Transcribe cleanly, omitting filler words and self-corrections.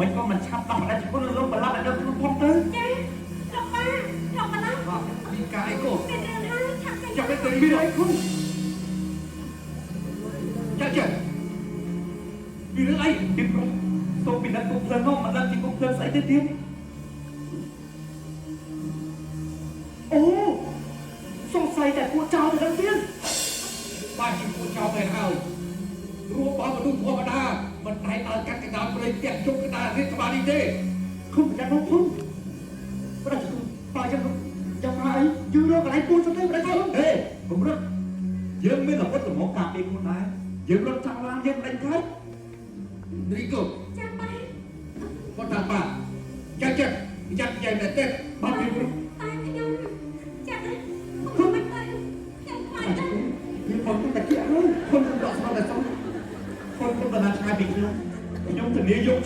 មិនក៏មិនឆាប់ដោះដាច់គុណលោកប្រឡាប់ឲ្យដល់ខ្លួនផងទៅ ចាលោកប៉ាលោកប្រឡាប់ បាទមានការអីកូន មានរឿងហើយឆាប់ចេញ ចាំទៅ មានអីគុណ ចាចាមានរឿងអី ពីព្រោះសូមពិនិត្យគុំភ្លើងនោះមិនដឹងជាគុំភ្លើងស្អីទេទៀត អូសង្ស័យតែពួកចោលទៅដឹងទៀត បាទជាពួកចោលទៅហើយរួមបើមនុស្សធម្មតាមិនតែដើរកាត់កណ្ដាលព្រៃផ្ទះជុំកណ្ដាលរៀបក្បាលនេះទេ គុំប្រយ័ត្នផងគុំប្រយ័ត្នបើយ៉ាងយ៉ាងណាអីយើងរកកន្លែងពួនសិនទៅប្រយ័ត្ន ហេកុំរត់យើងមានអាវុធល្មមការពារខ្លួនដែរយើងរត់ចោលឡានយើងមិនដេញកើត រីកូ ចាប៉ា គាត់ថាបាទចាចាយ៉ាត់យ៉ាងតែទេ បាទពីព្រោះ តែខ្ញុំចាខ្ញុំមិនទៅខ្ញុំខ្លាចណាស់ យើងបងតែជាហើយ គុណគុំដកស្រង់តែសុំគុណគុំតំណាឆ្ងាយពីខ្ញុំខ្ញុំធានាយក